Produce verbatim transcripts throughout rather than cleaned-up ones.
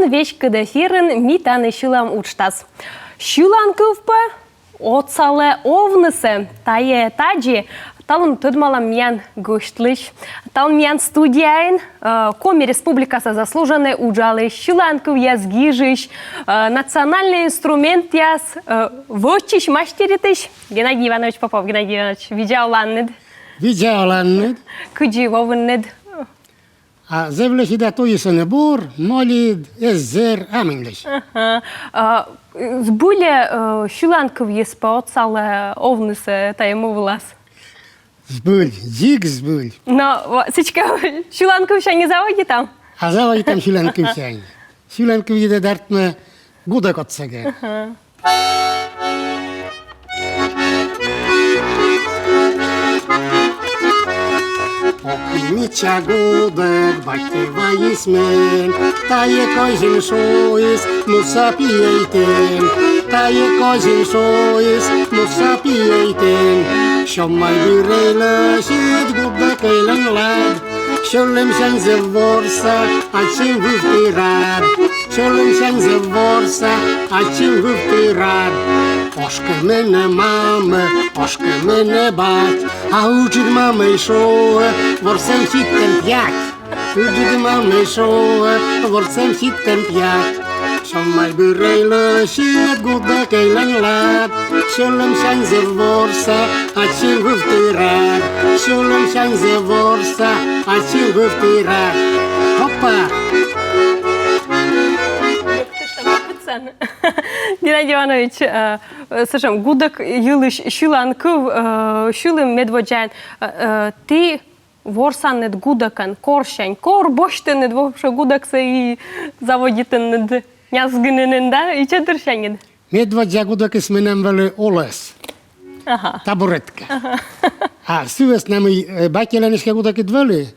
Веськыд эфирын «Ми тані сьылам» уджтас. Сьыланкыв пӧ отсалӧ овнысӧ. Тайӧ тадзи талун тӧдмалам миян гӧсьтлысь. Талун миян студияын, э, Коми Республикаса заслуженнӧй уджалысь, сьыланкывъяс гижысь, э, национальнӧй инструментъяс, э, вӧчысь, мастеритысь Геннадий Иванович Попов. Геннадий Иванович, видза оланныд. Видза оланныд. Кыдзи вӧвинныд? А зэв лӧсьыда туйыс ӧні бур, молит, эз зэр, а мый лӧсь. Ага. А, збыль-ӧ, э, сьыланкывйыс пӧ отсалӧ овнысӧ тайӧ му вылас? Збыль, дзик збыль. Но, ва-, сідзкӧ, сьыланкывсянь заводитам? А заводитам сьыланкывсянь. Сьыланкывйыд артмӧ гудӧк отсӧгӧ. Ага. Ок, мича гудӧк батьӧ вайис мен, тайӧ козин шуис муса пиӧйтӧм, тайӧ козин шуис муса пиӧйтӧм. Сё май бырӧй лӧсьыд гудӧкӧйлӧн лад, сьӧлӧмсянь зэв ворса, ачым вывті рад. Сьӧлӧмсянь зэв ворса, ачым вывті рад. Ошкӧ менӧ мамӧ, ошкӧ менӧ бать, а ыджыд мамӧй шуӧ: ворсӧм сиктӧм пять. Ыджыд мамӧй шуӧ: ворсӧм сиктӧм пять. Сё май бырӧй лӧсьыд гудӧкӧйлӧн лад, сьӧлӧмсянь зэв ворса, ачым вывті рад. Сьӧлӧмсянь зэв ворса, ачым вывті рад. Опа! Геннадий Иванович, э, э, сэтшӧм гудӧк йылысь сьыланкыв, э, сьылім медводдзаӧн, э, э, ті ворсанныд гудӧкӧн корсянь, кор босьтінныд вообще гудӧксӧ и заводитінныд нязгыны нин, да, и чӧдырсяньыд? Медводдза гудӧкыс менам вӧлі олӧс. Ага. Табуретка. Ага. А сы вӧсна мый, э, батьӧлӧн эськӧ гудӧкыд вӧлі,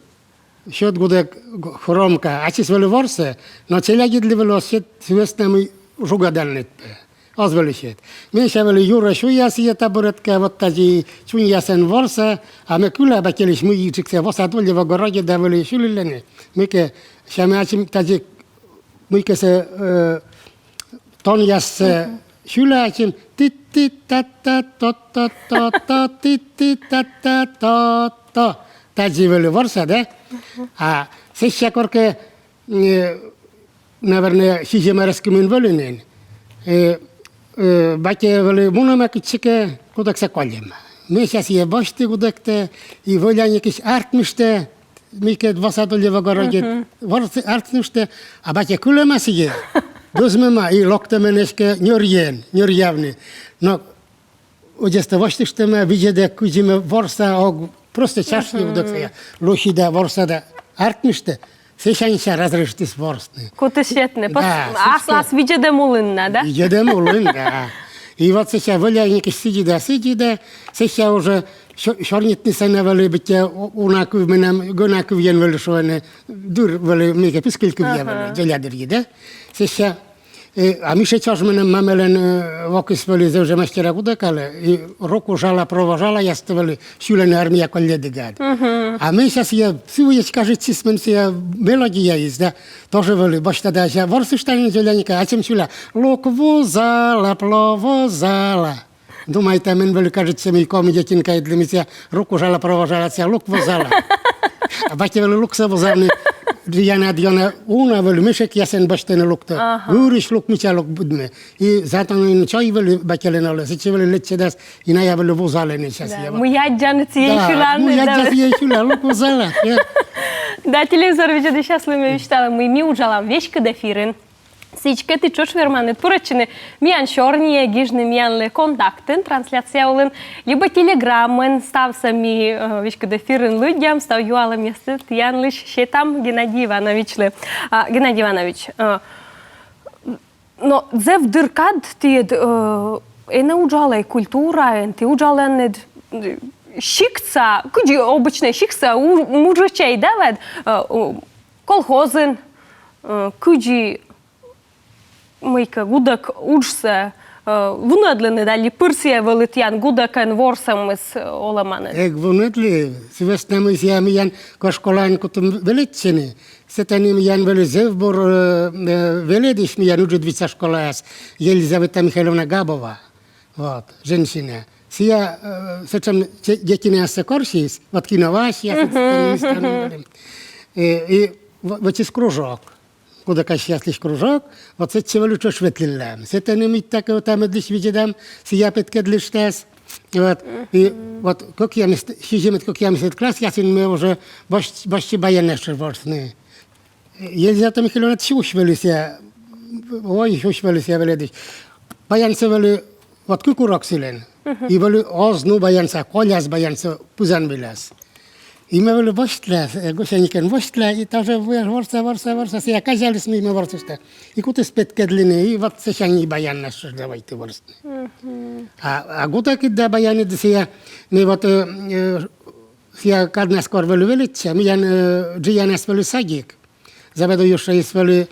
сьӧд гудӧк, г-, хромка, ачыс вӧлі ворсӧ, но челядьыдлы вӧлі оз сет сы вӧсна мый жугӧдалнытӧ. Оз вӧлі сет. Ме сэсся вӧлі юрӧ сюя сійӧ табуретка, вот тадзи чуньясӧн ворса, а ме кыла батьӧлысь, мыйджыксӧ, «Во сад, во лев, огороде» да вӧлі сьылі лоны. Мыйкӧ, сэсся ме ачым тадзи мыйкӧсӧ, э, тонъяссӧ сьыла ачым: тит-тит-тат-тат, тот-тот-тот-тот, тит-тит-тат-тат, тот-тот. Тадзи вӧлі ворса, да? А сэсся коркӧ, э, наверное, сизим арӧс кымын вӧлі нин, э, э, батьӧ вӧлі мунӧма кытчӧкӧ гудӧксӧ кольӧма. Ме сэсся сійӧ босьті гудӧктӧ и вӧляникысь артмыштӧ, мыйкӧ «Во сад, во лев, огороде» ворсӧ, артмыштӧ, а батьӧ кылӧма сійӧ, дӧзмӧма и локтӧ менӧ эськӧ ньӧрйӧн, ньӧрявны. Но ӧдзӧстӧ восьтыштӧма, видзӧдӧ, кыдзи ме ворса, ог, просто чашйи гудӧксӧ я. Лӧсьыда, ворсада, артмыштӧ, сэсянь сэсся разрешитіс ворсны. Кутіс сетны. Да, аслас видзӧдӧм улын на, да? Видзӧдӧм улын, да. И вот сэсся вӧляникысь сідзи да, сідзи да, сэсся уже сё-, сёрнитнысӧ на вӧлі быттьӧ у-, уна кыв менам, гӧна кывйӧн вӧлі шуӧны, дыр вӧлі мыйкӧ пыскыль кывйӧн вӧлі, дзоля дырйи, да? Сэсся, э, а Миша чӧж менам мамӧлӧн, э, вокыс вӧлі зэв жӧ мастера гудӧкалӧ, и «Руку жала, провожала»ястӧ вӧлі сьылӧны армия колльӧдігад. А ме сэсся сійӧ, сы вӧлі кажитчис мен сійӧ мелодияыс, да, тоже вӧлі босьта да сэсся ворсышта нин дзоляникӧн, ачым сьыла: «Лук вузала, плов вузала». Думайта, мен вӧлі кажитчӧ, мый коми детинкаыдлы ме сійӧ «Руку жала, провожала» сійӧ лук вузала. А батьӧ вӧлі луксӧ вузавны, янад ёна уна вӧлі мешӧкъясӧн босьтӧны луктӧ. Ага. Гырысь лук, мича лук быдмӧ. И зато нин чой вӧлі батьӧлӧн олӧ, сэтчӧ вӧлі лэччӧдас, и найӧ вӧлі вузалӧны сэсся. Да, мый аддзанныд, сійӧ сьыланныд, да, мый аддза, сійӧ сьыла, лук вузала. Да, телевизор видзӧдысьяслы ме висьтала, мый ми уджалам веськыд эфирын. Сідзкӧ, ті тшӧтш верманныд пырӧдчыны миян сёрниӧ, гижны миянлы Контактын, трансляция улын, либӧ Телеграмын, ставсӧ ми, э, веськыд эфирын лыддям, став юалӧмъястӧ тіянлысь сетам Геннадий Ивановичлы. А, Геннадий Иванович, э, но зэв дыр кад тіян, э, энӧ уджалӧй культураын, ті уджаланныд, э, сиктса, кыдзи обычнӧй сиктса у-, мужичӧй, да, вед, э, у-, колхозын, э, кыдзи мыйкӧ гудӧк уджсӧ, Э, вунӧдлінныд али пыр сійӧ вӧлі тіян гудӧкӧн ворсӧмыс, э, олӧманыд? Эг вунӧдлы, сы вӧсна мый сійӧ миян кор школаын кутім велӧдчыны, сэтӧні миян вӧлі зэв бур, э, э, велӧдысь миян Ыджыдвидзса школаас, Елизавета Михайловна Габова. Вот, женщина. Сійӧ, э, сэтшӧм де-, детинаяссӧ корсис, вот Кино Васьяс, вот сэтӧні миян вӧлі. Э, и в-, вӧчис кружок. Гудӧкасьяслысь кружок, вот сэтчӧ вӧлі тшӧтш ветліннам. Сэтӧні мыйта кӧ ӧта-мӧдысь видзӧдам, сійӧ петкӧдлыштас. Вот. И вот кӧкъямыс, сизимӧд, кӧкъямысӧд классъясын ми уже босьт-, босьтчим баяннас ворсны. Елизавета Михайловна сюсь вӧлі сійӧ, ой, сюсь вӧлі сійӧ велӧдысь. Баянсӧ вӧлі, вот кык урок сылӧн. И вӧлі оз нуӧ баянсӧ, коляс баянсӧ пызан вылас. И ме вӧлі восьтла, э, гусеникӧн восьтла, и тоже вӧ-, ворса, ворса, ворса, сійӧ казяліс, мый ме ворсышта. И кутіс петкӧдлыны, и вот сэсянь и баяннас шуӧ, давайте ворсны. А, а гудӧкыд да баяныд сійӧ, ми вот, э, э, сійӧ каднас кор вӧлі велӧдчӧ, миян, э, джынъяс вӧлі садик. Заведующӧйыс вӧлі,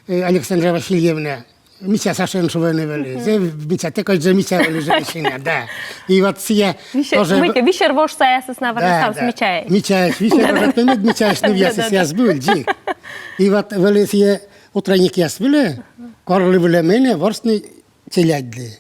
э, Александра Васильевна. Мича Сашӧн шуӧны вӧлі. Зэв мича, тэ кодь жӧ мича вӧлі женщина, да. И вот сійӧ тоже... Мыйкӧ, Вишервожсаясыс, наверно, ставыс мичаӧсь. Мичаӧсь, Вишервожсаяс, пӧ мед мичаӧсь нывъясыс, ӧдйӧ. Збыль, дзик. И вот вӧлі сійӧ утренникъяс вылӧ, корлы вылӧ менӧ ворсны челядьлы.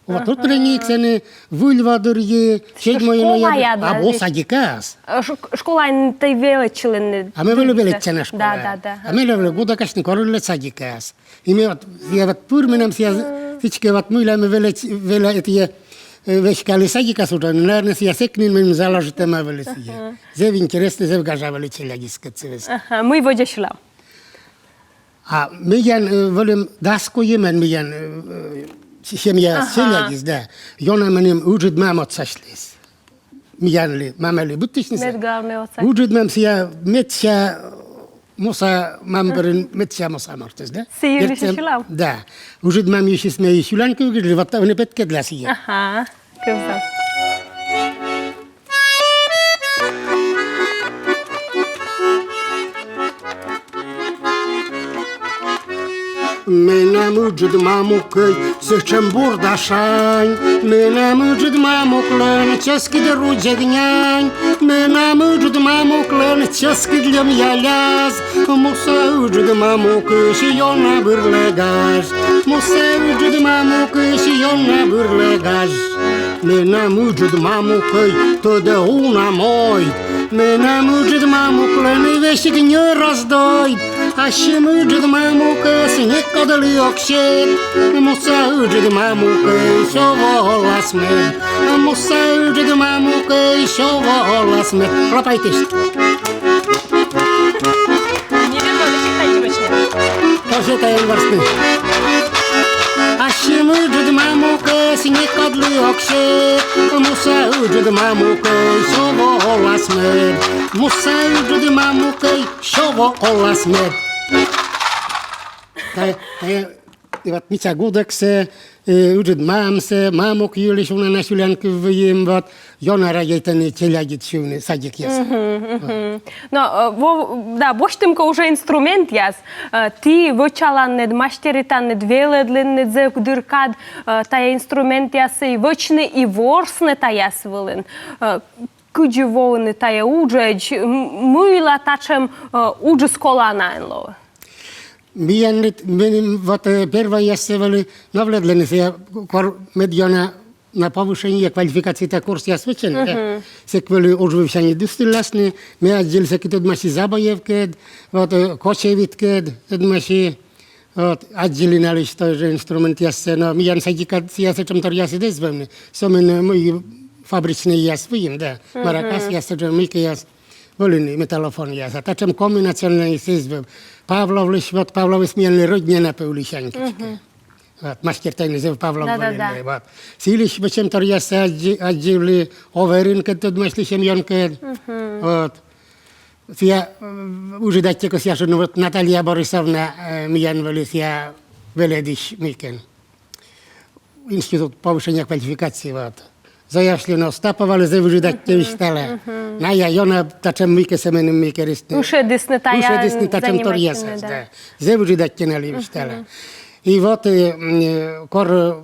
Вот утренник сэні, выль во дырйи, седьмой ноябрь, абу садикас. Э, ш-, школаын тай велӧдчылінныд. А ме вӧлі велӧдчана школаын. Да, да, да. А менӧ вӧлі гудӧкасьны корылӧ садикас. И ме вот, сійӧ вот пыр менам сійӧ, сідзкӧ вот мыйла ме велӧдч-, велӧ-, этійӧ, э, веськалі садикас уже, наверно, сійӧ сэк нин меным заложитӧма вӧлі сійӧ. Зэв интереснӧ, зэв гажа вӧлі челядьыскӧд сы вӧсна. Ага, мый водзӧ сьылав? А миян, э, вӧлім дас куимӧн миян, э, э, се-, семьяас челядьыс, да. Ёна меным ыджыд мам отсасьліс. Миянлы, мамӧлы быдтысьнысӧ. Мед главнӧй отсасьліс. Ыджыд мам сійӧ медся муса, мам бӧрын медся муса мортыс, да? Сійӧ йылысь сьылав? Да. Ыджыд мам йылысь ме сьылан кывйыдлы, вот ӧні петкӧдла сійӧ. Ага. Кывзам. Менам ыджыд мамукӧй сэтшӧм бур да шань, менам ыджыд мамуклӧн чӧскыд рудзӧг нянь, менам ыджыд мамуклӧн чӧскыд льӧм яляс. Муса ыджыд мамукысь ёна бырлӧ гаж, муса ыджыд мамукысь ёна бырлӧ гаж. Менам ыджыд мамукӧй тӧдӧ уна мойд, менам ыджыд мамуклӧн весиг ньӧр оз дойд. Ассьым ыджыд мамукӧс некодлы ог сет, муса ыджыд мамукӧй сё во олас мед, муса ыджыд мамукӧй сё во олас мед. Клопайтышт. Тоже тайӧн ворсны. Ассьым ыджыд мамукӧс некодлы ог сет, муса ыджыд мамукӧй сё во олас мед, муса ыджыд мамукӧй сё во олас мед. Тайӧ, тайӧ И вот мича гудӧксӧ, э, ыджыд мамсӧ, мамук йылысь уна на сьылан кыв выйым, вот, ёна радейтӧны челядьыд сьывны садикъясӧ. Мгм, мгм. Но, э, во-, да, босьтім кӧ уже инструментъяс, э, ті вӧчаланныд, мастеританныд, велӧдлінныд зэв дыр кад, э, тайӧ инструментъяссӧ и вӧчны, и ворсны таяс вылын. Э, кыдзи воӧны тайӧ уджӧдз, м-, мыйла татшӧм, э, уджыс коланаӧн лоӧ? Миян нин, меным вот, э, первойяссӧ вӧлі новлӧдлӧны сійӧ, кор мед ёна на повышение квалификациита курсъяс вӧчӧны, да. Мгм. Сэк вӧлі уджвывсянь дыстыласны, ме аддзылі сэки тӧдмаси Забоевкӧд, вот, э, Кочевиткӧд тӧдмаси, вот, аддзылі налысь тоже инструментъяссӧ, но миян садикад сійӧ сэтшӧм торъясыд эз вӧвны, сӧмын, э, мый фабричнӧйяс выйым, да, мгм, маракасъяс, сэтшӧм мыйкӧяс. Вӧліны металлофонъяс, а татшӧм комбинационнӧйыс эз вӧв. Павловлысь, вот Павловыс миянлы родня на пӧ ылісянь кыдзкӧ. Мгм. Вот, мастер тайӧ зэв Павлов вӧліны, да, да, вот. Сылысь вӧчӧм торъяссӧ аддзи-, аддзывлі, Оверинкӧд тӧдмасьлі, Семёнкӧд. Мгм. Вот. Сійӧ, м, ыджыд аттьӧ кӧсъя шуны, вот Наталья Борисовна, э, миян вӧлі сійӧ велӧдысь мыйкӧн. Институт повышения квалификации, вот. Зоя Васильевна Остаповалы зэв ыджыд аттьӧ висьтала. Мгм. Ная ёна татшӧм мыйкӧ сӧмын мыйкӧ ӧстны. Ышӧдісны тая. Ышӧдісны татшӧм торъясас, да. Зэв ыджыд аттьӧ налы висьтала. И вот, э, м, э, кор, э,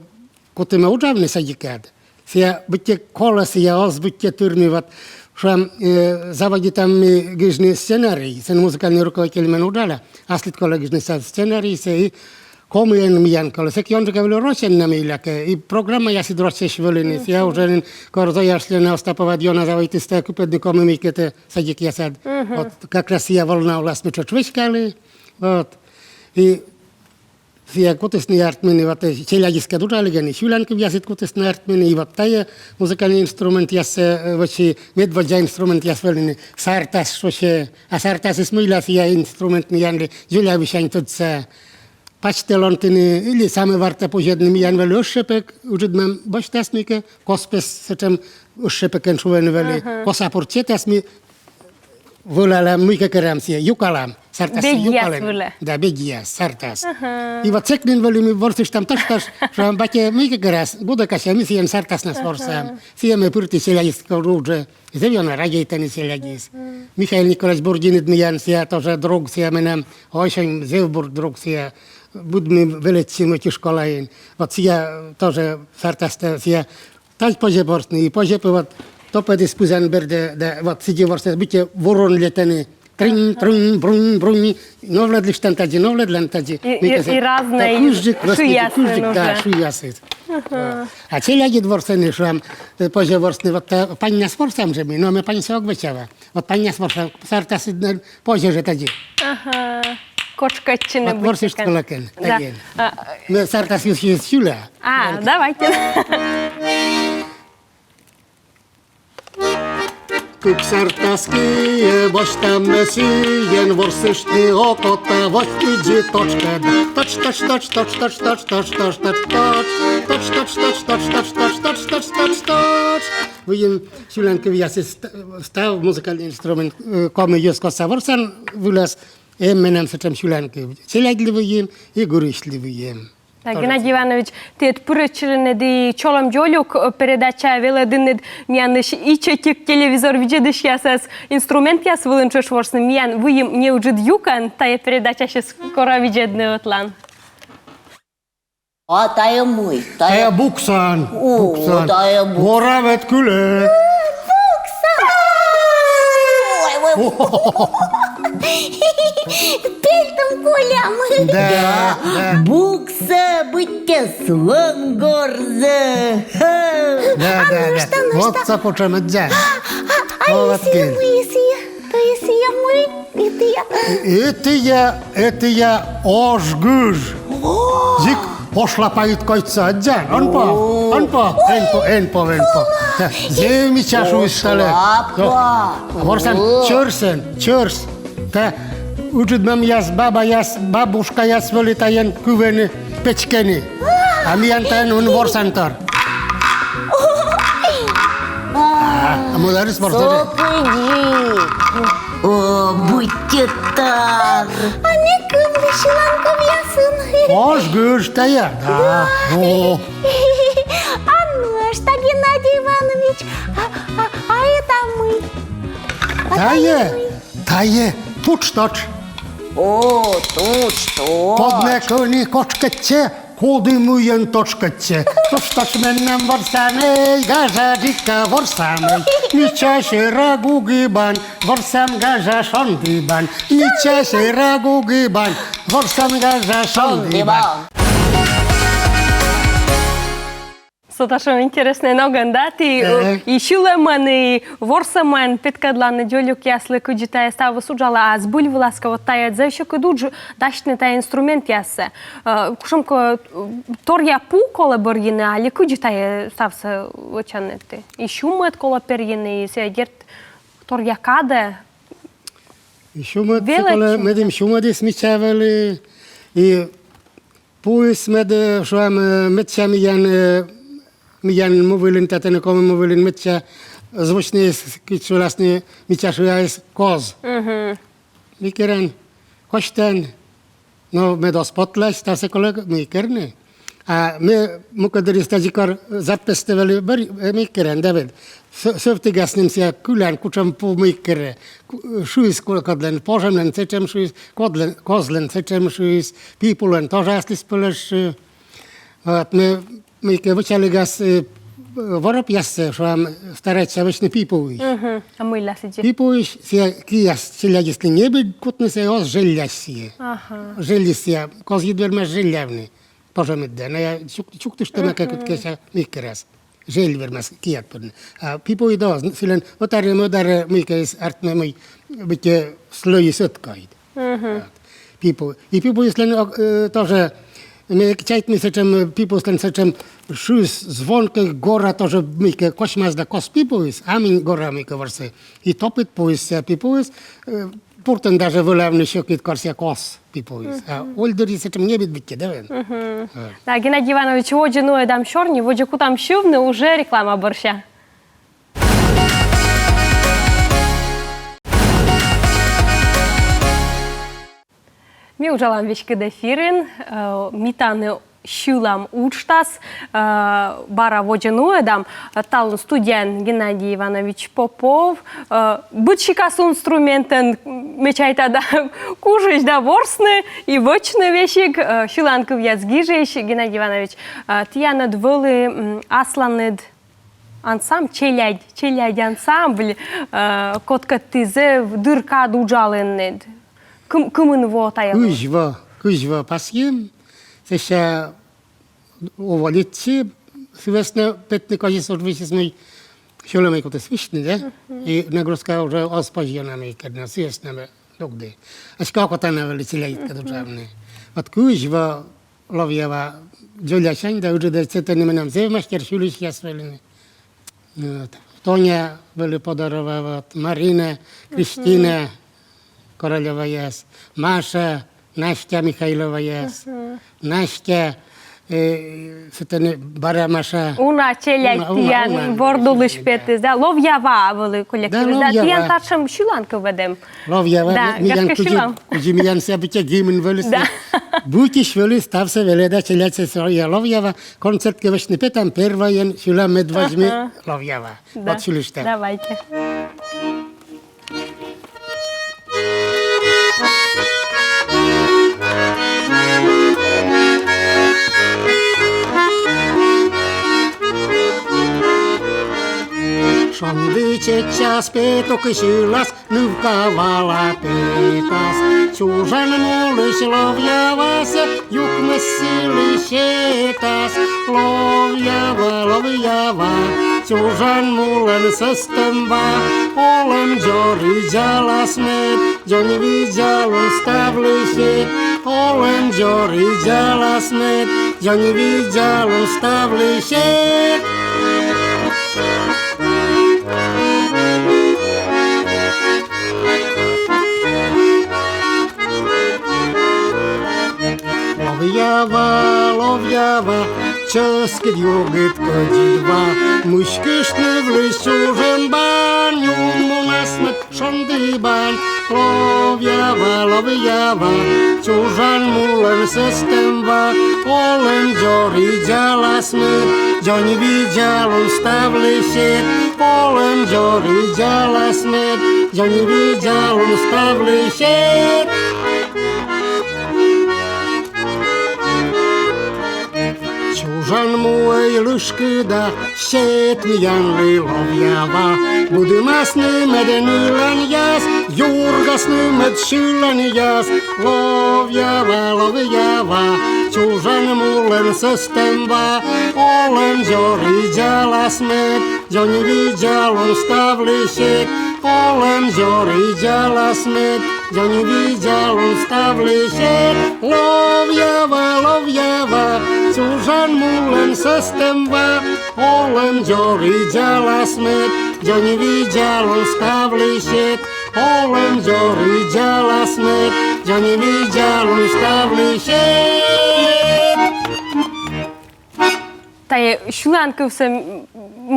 кутім уджавны садикад. Сія быттьӧ колӧ, сія оз быттьӧ тырмы, вот, шуам, э, заводитам ми гижны сценарий, сэн музыкальный руководитель мен уджалӧ, аслыд колӧ гижны сценарий, сія и комиӧн миян колӧ. Сэк ёнджыка вӧлі рочӧн на мийлакӧ, и программаясыд рочӧсь вӧліны, сія уже нин кор Зоя членӧ Остаповад ёна заводитіс тайӧ кыпӧдны коми мыйкӧтӧ садикъясад. Вот, как раз сія волна улас ми тшӧтш веськалі. Вот. И сія кутісны артмыны, вот, э, челядьыскӧд уджалігӧн, и сюлян кывъясыд кутісны артмыны, и вот тайӧ музыкальный инструментъяссӧ, э, вӧчи, медводдза инструментъяс вӧліны, сартас шусьӧ, а сартасыс мыйла сія инструмент миянлы дзоля вывсянь тӧдса. Пачтӧ ломтыны или самӧвартӧ пузьӧдны миян вӧлі ӧшшӧпӧк, ыджыд мам босьтас мыйкӧ, кос пес сэтшӧм ӧшшӧпӧкӧн шуӧны вӧлі, коса пур чӧтас ми вӧлалам, мыйкӧ керам сія, юкалам. Сартас бегияс юкалӧм. Вылӧ. Да, бегияс, сартас. И вот сэк нин вӧлі ми ворсыштам тӧш-тӧш, шуам, батьӧ мыйкӧ керас, гудӧкасьӧ, ми сійӧн сартаснас ворсам. Сія ме пырті челядьыскӧд уджӧ. Зэв ёна радейтӧны челядьыс. Михаил Николаевич Бурдиныд миян сія тоже друг, сія менам, ой, сёнь зэв бур друг сія. Быдмим велӧдчим ӧти школаын. Вот сія тоже сартастӧ сія тадз позьӧ ворсны, и позьӧ пӧ вот топӧдыс пызан бердӧ, да, вот сідзи ворсны, быттьӧ вурун летӧны. Трынь, трунь, брунь, брунь. Новлӧдлыштан тадзи, новлӧдлан тадзи. И, и, и разные шыясыс. Кыждык, да, шыясыс. А челядьыд ворсӧны, шуам, э, позьӧ ворсны, вот, э, паньнас ворсам жӧ ми, но ме паньсӧ ог вӧчавы. Вот паньнас ворсам, сартасыд нин позьӧ жӧ тадзи. Ага. Кочкӧдчыны вот быттьӧкӧ. Ворсышт кулӧкӧн. Да. Тадзи. А, ме сартас юсьысь сюля. А, давайте. Кык сартас киӧ босьтам ме сійӧн, ворсыштны окота, восьтыдзи точкӧд. Точ, точ, точ, точ, точ, точ, точ, точ, точ, точ, точ, точ, точ, точ, точ, точ, точ, точ, точ, точ. Выйым сюлян кывъясыс ст-, став музыкальный инструмент, э, коми йӧзкостса ворсан вылас, эм менам сэтшӧм сюлян кыв. Челядьлы выйым и гурысьлы выйым. Да, Геннадий Иванович, тіян пырӧдчылінныд и «Чолӧм, дзолюк», э, передача велӧдінныд миянлысь ичӧтик телевизор видзӧдысьясӧс инструментъяс вылын тшӧтш ворсны, миян выйым неыджыд юкӧн тайӧ передачасьыс кора видзӧдны ӧтлаын. А тайӧ мый? Тайӧ буксан. О, буксан. Тайӧ буксан. Гора вед кылӧ. Буксан! Ой, ой, ой. Пельтӧм колям. Да, да. Буксӧ быттьӧ слон горзӧ. Да, да, да. Вот со кутшӧм, да. А, а, молодцы. Если мы, если, то если я мы. Этія, этія, этія ош гыж. Дзик ошлапаыд кольцӧ аддзан. Он пӧ, он пӧ, эн пӧ, эн пӧ, эн пӧ. Та зэв мича шуис тайӧ. Ворсан, чӧрсӧн, чӧрс. Та ыджыд мамъяс, бабаяс, бабушкаяс вӧлі тайӧн кывӧны, печкӧны. А миян тайӧн ворсантор. А, а мӧдарыс ворсӧ? Сокыдзи. О, быттьӧ тар. А ме кывлі сьыланкывъясын. Ош гыж тайӧ, да. О. А ну, а что, Геннадий Иванович? А, а, а это мы. А тайӧ, тайӧ туч-точ. О, туч-точ. Подмӧ кӧні кочкӧдчӧ, коді мыйӧн тотшкӧдчӧ. Туч-точ менам ворсамӧй, гажаджыка ворсамӧй. Мича сера гугыбан, ворсам гажа шондібан. Мича сера гугыбан, ворсам гажа шондібан. Со татшӧм интереснӧй ногӧн, да, ті, э, и сьылӧмӧн, и ворсӧмӧн петкӧдланныд дзолюкъяслы, кыдзи тайӧ ставыс уджалӧ, а збыль вылас кӧ, вот тайӧ зэв сьӧкыд удж дасьтыны тайӧ инструментъяссӧ. Э, кутшӧмкӧ, э, торъя пу колӧ бӧрйыны, али кыдзи тайӧ ставсӧ вӧчанныд ті? И сюмӧд колӧ перйыны, и сійӧ, дерт, торъя кадӧ. И сюмӧд, велӧдчыны колӧ, медым сюмӧдыс мича вӧлі, и пуыс мед, э, шуам, э, медся миян, э, миян му вылын, татӧні коми му вылын медся звучнӧйыс, кыдз шуласны, мича шыаыс, коз. Мгм. Ми керан, косьтан, но мед оз потлась, ставсӧ колӧ мый керны. А ме мукӧддырйиыс тадзи кор записьтӧ вӧлі бӧр-, э, мый керан, да ведь. Сӧ-, сӧвтігас нин сійӧ кылян, кутшӧм пу мый керӧ. Ку-, шыыс ку-, кодлӧн, пожӧмлӧн сэтшӧм шыыс, кодлӧн, козлӧн сэтшӧм шыыс, пипулӧн тоже аслыспӧлӧс шы. Вот, ме Мыйкӧ вӧчалігас, э, воропъяссӧ, шуам, старайтча вӧчны пи пуысь. Мгм. А мыйла сідзи? Пи пуысь, сійӧ кияс челядьыслы небыд кутнысӧ, оз желляс сійӧ. Ага. Желлис сійӧ, козйыд вермас желлявны. Пожӧмыд да. Найӧ чук-, чуктыштӧма кӧ кыткӧ сэсся мыйкӧ раз. Жель вермас киад пырны. А пи пуыд оз, сылӧн ӧтарӧ-мӧдарӧ мыйкӧыс артмӧ, мый быттьӧ слӧйыс ӧткодь. Мгм. Вот. Пи пу. И пи пуыслӧн, э, тоже, ме чайта, мый сэтшӧм, э, пи пуыслӧн сэтшӧм шыс звонкӧй гора тоже мыйкӧ косьмас да кос пи пуыс, а мый гора мыйкӧ ворсӧ. И топыд пуыс, э, пи пуыс, э, пуртӧн даже вӧлавны сьӧкыд, кор сійӧ кос пи пуыс. А ульдырйи сэтшӧм небыд быттьӧ, да вед? Мгм. Вот. Да, Геннадий Иванович, водзӧ нуӧдам сёрни, водзӧ кутам сьывны уже реклама бӧрся. Ми уджалам веськыд эфирын, э, ми тані сьылам уджтас, э, бара водзӧ нуӧдам. Талун студияын Геннадий Иванович Попов, э, быд сикас инструментӧн, ме чайта да, кужӧсь да ворсны и вӧчны весиг, э, сьыланкывъяс гижысь. Геннадий Иванович, э, тіянӧд вӧлі, м, асланыд ансамбль, челядь, челядь ансамбль, э, кодкӧд ті зэв дыр кад уджалінныд. Кым-, кымын во тайӧ? Кызь во, кызь во пасйим. Сэсся уволитчи, сы вӧсна петны козис уджвыльысь, мый сьӧлӧмӧй кутіс висьтны, да? И нагрузка уже оз позь ёна мыйкӧ, но сы вӧсна ме дугді. А эськӧ окота на вӧлі челядькӧд уджавны. Вот кызь во ловъява дзолясянь да, ыджыд ӧтсӧ тані менам зэв мастер сьылысьяс вӧліны. Вот. Тоня вӧлі Подорова, вот, Марина, Кристина Королёваяс, Маша, Настя Михайловаяс, Настя, э, сэтӧні бара Маша. Уна челядь. Уна, уна, тіян уна, вордулысь челядь, да. Петіс, да? «Ловъява» вӧлі коллективыс, да? Да, «Ловъява». Тіян татшӧм сьыланкыв эм. «Ловъява», да, ми-, миян гашкӧ кыдзи, сьылам. Кыдзи миян сійӧ быттьӧ гимн вӧлі. Да. Быттьӧ вӧлі, ставсӧ велӧда, челядьсӧ сійӧ «Ловъява». Концерт кӧ вӧчны петам, первойӧн сьылам медводз ми «Ловъява». Да. Вот сьылыштам. Давайте. Шонді чеччас, петук сьылас, нывка вала петас. Чужан мулысь ловъявасӧ юкмӧс сылы сетас. Ловъява, ловъява, чужан мулӧн сӧстӧм ва, олӧм дзор видзалас мед, дзонь видзалун ставлы сет. Олӧм дзор видзалас мед, дзонь видзалун ставлы сет. Ловъява, ловъява, чӧскыд югыд кӧдзыд ва, мыськышт нывлысь чужӧм бань, нюм мунас мед шонді бань. Ловъява, ловъява, чужан мулӧн сӧстӧм ва, олӧм дзор видзалас мед, дзонь видзалун ставлы сет. Олӧм дзор видзалас мед, дзонь видзалун ставлы сет. Чужан муӧй лышкыда сет миянлы, ловъява. Быдмасны мед ныланъяс, юргасны мед сьыланъяс. Ловъява, ловъява, чужан мулӧн сӧстӧм ва, олӧм дзор видзалас мед, дзонь видзалун ставлы сет. Олӧм дзор видзалас мед, дзонь видзалун ставлы сет. Ловъява, ловъява, чужан мулӧн сӧстӧм ва, олӧм дзор видзалас мед, дзонь видзалун ставлы сет. Олӧм дзор видзалас мед, дзонь видзалун ставлы сет. Тайӧ сьыланкывсӧ, м,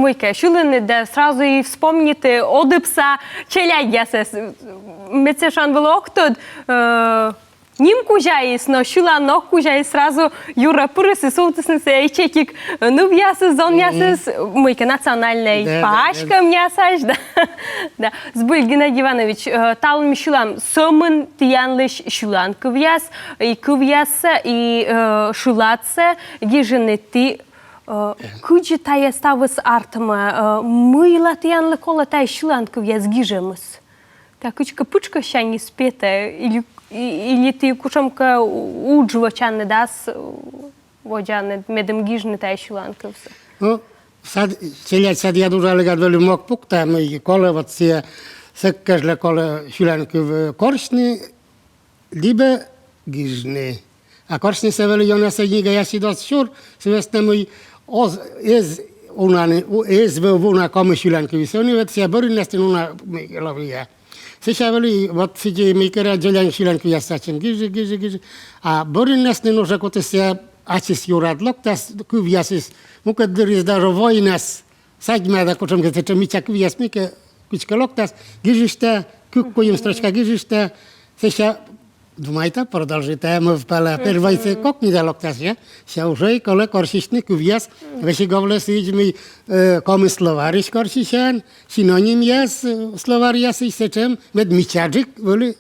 мыйкӧ сьылін да сразу и вспомниті, э, одыбса челядьясӧс. Мед сэтшӧм вӧлі, ог тӧд, э, ним кузяыс, но сьыланӧ кузяыс сразу юрӧ пырис и сувтісны сійӧ ичӧтик, э, нывъясыс, зонъясыс, мыйкӧ национальнӧй паськӧмъясысь, да. Да. Збыль, Геннадий Иванович, э, талун ми сьылам сӧмын тіянлысь сьыланкывъяс, и кывъяссӧ, и, э, шыладсӧ гижинныд ті, Э, кыдзи тайӧ ставыс артмӧ, э, мыйла тіянлы колӧ тайӧ сьыланкывъяс гижӧмыс? Тайӧ кыдзкӧ пытшкӧссяньыс петӧ, или, и-, или ті кутшӧмкӧ удж вӧчанныд ас, э, водзанныд, медым гижны тайӧ сьыланкывсӧ? Ну, сад-, челядь садъяд уджалігад вӧлі мог пуктӧ, мый колӧ вот сійӧ, сэк кежлӧ колӧ сьыланкыв, э, корсьны, либӧ гижны. А корсьнысӧ вӧлі ёнасӧ книгаясыд оз сюр, сы вӧсна мый оз, эз унаӧн, у-, эз вӧв уна коми сьыланкывйыс. Ӧні вот сійӧ бӧрйинас нин уна, мый, ловлі. Сэсся вӧлі, вот сідзи, мый керӧ, дзоляник сьыланкывъяс сэтшӧм гижи, гижи, гижи. А бӧрйинас нин уже кутіс сійӧ ачыс юрад локтас кывъясыс, мукӧд дырйиыс даже войнас садьмӧ да кутшӧмкӧ сэтшӧм мича кывъяс мыйкӧ кыдзкӧ локтас, гижыштӧ, кык-куим строчка гижыштӧ, сэсся думайтӧ, продолжитӧ, мӧвпалӧ, первойсӧ кокнида локтас, я? Сэсся уже и колӧ корсьыштны кывъяс, весиг овлӧ сідз, мый, э, коми словарьысь корсьысян, синонимъяс, э, словарьясысь сэтшӧм, мед мичаджык вӧлі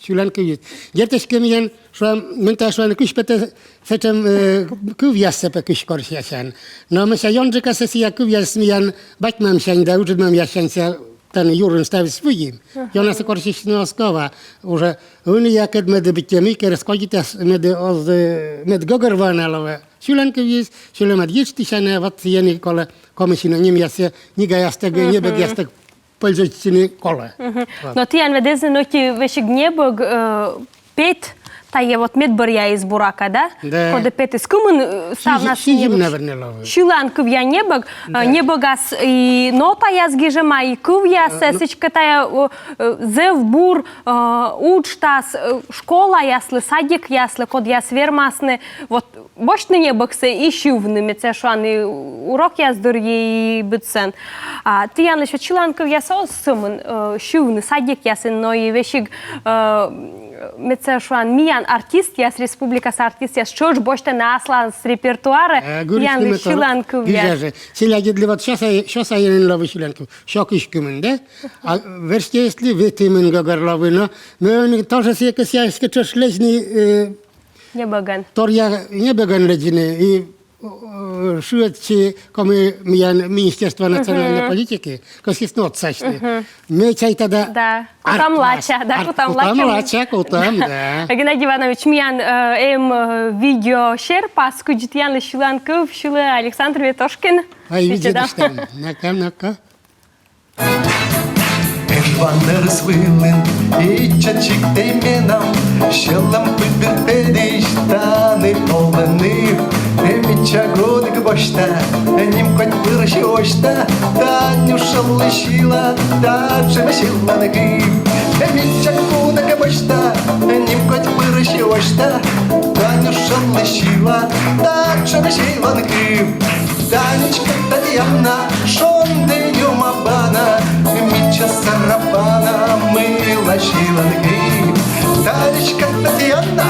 сьыланкывйыс. Дерт, эськӧ миян, шуам, ментӧ, шуам, кыдз петӧ сэтшӧм, э, кывъяссӧ пӧ кыдз корсьысян. Но мися, ёнджыкасӧ сійӧ кывъяс миян бать-мамсянь да ыджыд мамъяссянь сійӧ тані юрын ставыс выйым. Ёнасӧ корсьысьны оз ков, а уже ӧнія кӧ, мед быттьӧ мыйкӧ раскодитас, мед оз, э, мед гӧгӧрвоана лоӧ сьыланкывйыс, сьылӧ мед йитчысянӧ, вот сійӧн и колӧ коми синонимъяссӧ книгаястӧг, небӧгъястӧг пользуйтчыны колӧ. Вот. Но тіян ведь эз нин ӧти весиг небӧг, э, пет, тайӧ вот медбӧръяыс, буракӧ, да? Да. Коді петіс, кымын, э, ставнас небӧг. Сизим, наверное, лоӧ. Сьыланкывъя небӧг, э, небӧгас и нотаяс гижӧма, и кывъяссӧ, э, ну, сідзкӧ тайӧ, э, э, зэв бур, э, уджтас, э, школаяслы, садикъяслы, кодъяс вермасны, вот, босьтны небӧгсӧ и сьывны, мед сійӧ, шуам, и урокъяс дырйи, и быдсӧн. А тіянлысь вот сьыланкывъяс оз сӧмын, э, сьывны садикъясын, но и весиг, э, мед сійӧ, шуам, миян артистъяс, республикаса артистъяс тшӧтш босьтӧны аслас репертуарӧ, э, тіянлысь сьыланкывъяс. Челядьыдлы вот сё сайын, сё сайын лоӧ сьыланкыв, сё кызь кымын, да? А верстьӧяслы ветымын гӧгӧр лоӧ, но ме ӧні тоже сэки сэсся эськӧ тшӧтш лэдзны, э, небӧгӧн. Торъя небӧгӧн лэдзны, и, э, шыӧдчи коми миян Министерство национальной политики, кӧсйисны отсасьны. Ме чайта да. Да. Кутам лача, да, кутам лача. Кутам лача, кутам, да. Геннадий Иванович, миян, э, эм, э, видеосерпас, кыдзи тіянлысь сьыланкыв сьылӧ Александр Ветошкин. Ай, видзӧдыштам. Ну-ка, ну-ка. Эжва нӧрыс вылын ичӧт сиктӧй менам, сьӧлӧм пыдбур педысь тані олӧны. Ме мича гудӧк босьта, нимкодь пырысь восьта, Танюшалысь сьыла татшӧм сьыланкыв. Ме мича гудӧк босьта, нимкодь пырысь восьта, Танюшалысь сьыла татшӧм сьыланкыв. Танечка, Татьяна, шонді нюмабана, мича сарабана, мыйла сьыланкыв. Танечка, Татьяна,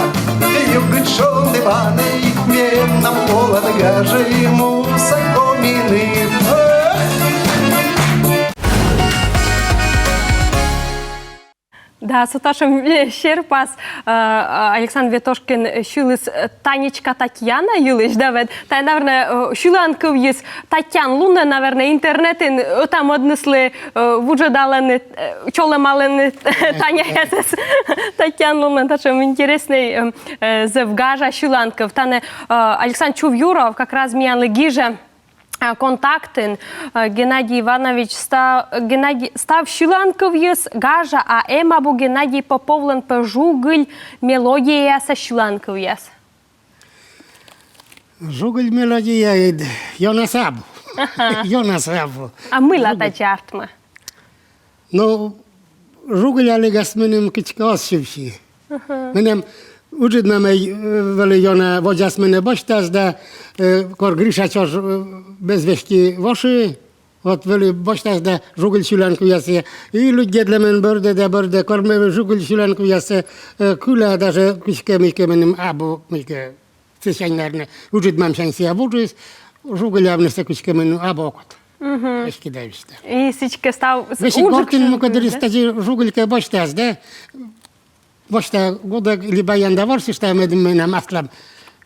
югыд шонді панӧй, менам олан гажӧй муса коми ныв. Да, со татшӧм, э, серпас, э, Александр Ветошкин сьыліс, э, «Танечка, Татьяна» йылысь, да, ведь. Тайӧ, наверное, э, сьыланкывйыс татьян лунӧ, наверное, интернетын ӧта-мӧдныслы, э, вуджӧдалӧны, э, чолӧмалӧны Таняясӧс татьян лунӧ, татшӧм интереснӧй, э, э, зэв гажа сьыланкыв. Тані, э, Александр Чувьюров как раз миянлы гижӧ, а, контактын, а, Геннадий Иванович, ста-, Геннадий, став сьыланкывйыс гажа, а эм абу Геннадий Поповлӧн пӧ «Жугыль мелодияяса» сьыланкывъяс? «Жугыль мелодияыд» ёнасӧ абу. Ёнасӧ абу. А мыйла тадзи артмӧ? Но, «Жугыль» алігас меным кыдзкӧ оз сьывсьы. Менам ыджыд мамӧй, э, вӧлі ёна, водзас менӧ босьтас да, э, кор Гриша чӧж, э, без вести воши, вот вӧлі босьтас да «Жугыль» сьыланкывъяссӧ. И лыддьӧдлӧма бӧрдӧ да бӧрдӧ, кор ме «Жугыль» сьыланкывъяссӧ, э, кыла, даже кыдзкӧ мыйкӧ меным абу мыйкӧ. Сысянь, наверное, ыджыд мамсянь сійӧ вуджис, «Жугыль» авнысӧ кыдзкӧ меным абу окота. Эськӧ да висьтӧ. И сідзкӧ став... Весиг гортын мукӧддырйиыс тадзи «Жугыль» кӧ босьтас да, босьта гудӧк или баян да ворсышта, мед менам аслам,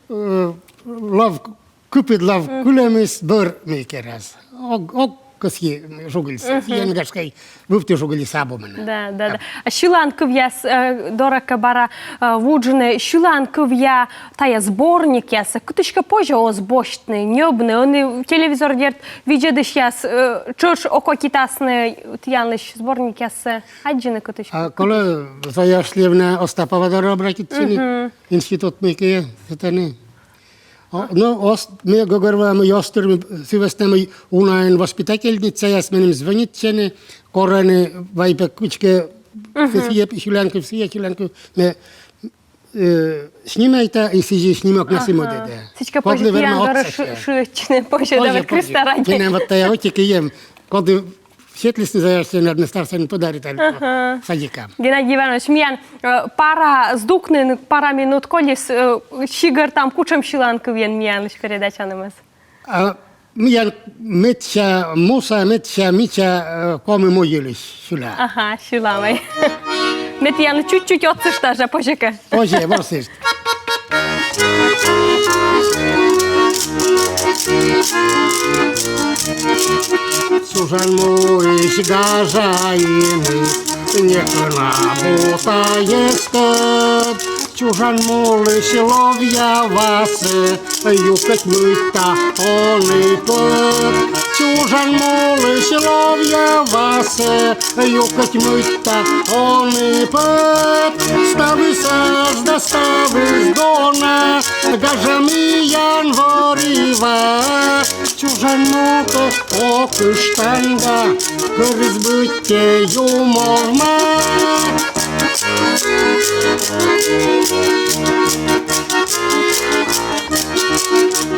э, лов Кыпыдлав кылӧмыс бӧр мый керас. Ог, ог кӧсйы жугыльсӧ. Сійӧн, гашкӧ, вывті жугыльыс абу менам. Да, да, да. А сьыланкывъяс, э, дорӧ кӧ бара, э, вуджны, сьыланкывъя тайӧ сборникъяссӧ кытыськӧ позьӧ оз босьтны, ньӧбны, ӧні телевизор дерт видзӧдысьяс, э, тшӧтш окотитасны тіянлысь сборникъяссӧ аддзыны кытыськӧ. А колӧ Зоя Васильевна Остапова дорӧ обратитчыны, институт мыйкӧ сэтӧні. О, но, оз, ме гӧгӧрвоа, мый оз тырмы сы вӧсна, мый унаӧн воспитательницаяс меным звӧнитчӧны, корӧны, вай пӧ кутшӧмкӧ сійӧ сьыланкыв, сійӧ сьыланкыв, ме, э, снимайта, и сідзи снимокнас и мӧдӧда. Сідзкӧ позьӧ тіян дорӧ шы-, шыӧдчыны, позьӧ, позьӧ, давай, позьӧ. Креста ради. Менам вот тайӧ ӧти киӧм, коді сетлісны Зоя Васильевна, ставсӧ подариталі садикӧ. Геннадий Иванович, миян, э, пара здукнын, пара минут колис, э, сигӧртам, кутшӧм сьыланкывйӧн миянлысь передачанымӧс. А, миян «Медся муса, медся мича», э, коми му йылысь сьыла. Ага, сьыла вай. Ме тіянлы чуть-чуть отсышта жӧ, позьӧ кӧ. Позьӧ, ворсышт. Чужан муысь гажа иныс, некӧн абу тайӧс кӧт. Чужан мулысь ловъя васӧ, юкӧть мыйта он и пӧт. Чужан мулысь ловъя васӧ, юкӧть мыйта он и пӧт. Ставыс ас да ставыс дона гажа миян вӧр-и ва. Чужан мутӧ окыштан да кӧрыс быттьӧ юмовма.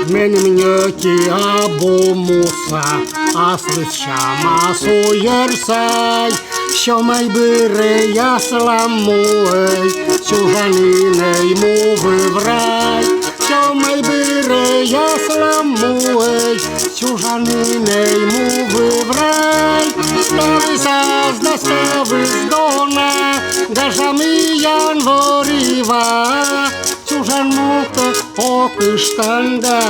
Меным ньӧти абу муса, аслыс сямас уйӧрсай. Сё май бырӧй аслам муӧй, чужан инӧй му выврай. Сё май бырӧй аслам муӧй, чужан инӧй му выврай. Ставыс ас да ставыс дона гажа миян вӧр-и ва. Чужан мутӧ окыштан да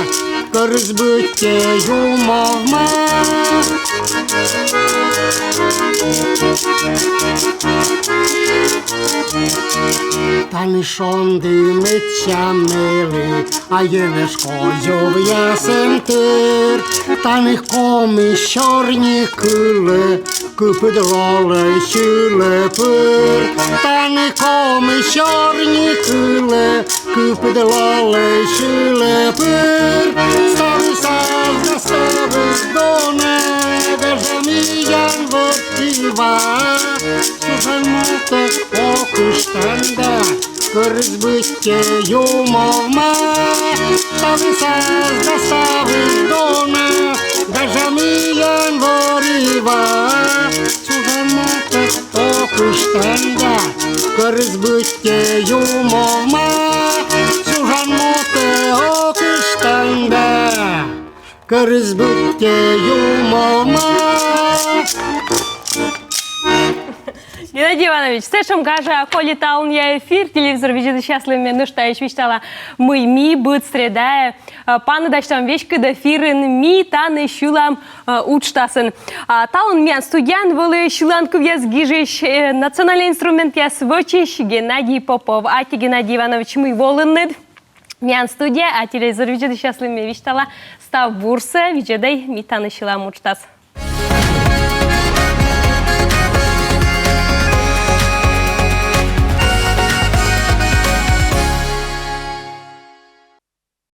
кӧрыс быттьӧ юмовма. Тані шонді медся мелі, а енэж кодзувъясӧн тыр. Тані коми сёрни кылӧ, кыпыд лолӧй сьылӧ пыр. Тані коми сёрни кылӧ, кыпыд лолӧй сьылӧ пыр. Ставыс ас да ставыс дона гажа миян вӧр-и ва. Чужан мутӧ окыштан да кӧрыс быттьӧ юмовма. Ставыс ас да ставыс дона гажа миян вӧр-и ва. Чужан мутӧ окыштан да кӧрыс быттьӧ юмовма. Чужан мутӧ окыштан да кӧрыс быттьӧ юмовма. Геннадий Иванович, сэтшӧм гажа коли талунъя эфир, телевизор видзӧдысьяслы ме нӧшта ещӧ висьтала, мый ми быд средаӧ, э, паныдасьтам веськыд эфирын «Ми тані сьылам», э, уджтасын. А талун миян студияын вӧлі сьыланкывъяс гижысь, э, национальнӧй инструментъяс вӧчысь Геннадий Попов. Аттьӧ, Геннадий Иванович, мый волінныд миян студияӧ, а телевизор видзӧдысьяслы ме висьтала: став бурсӧ, видзӧдӧй «Ми тані сьылам» уджтас.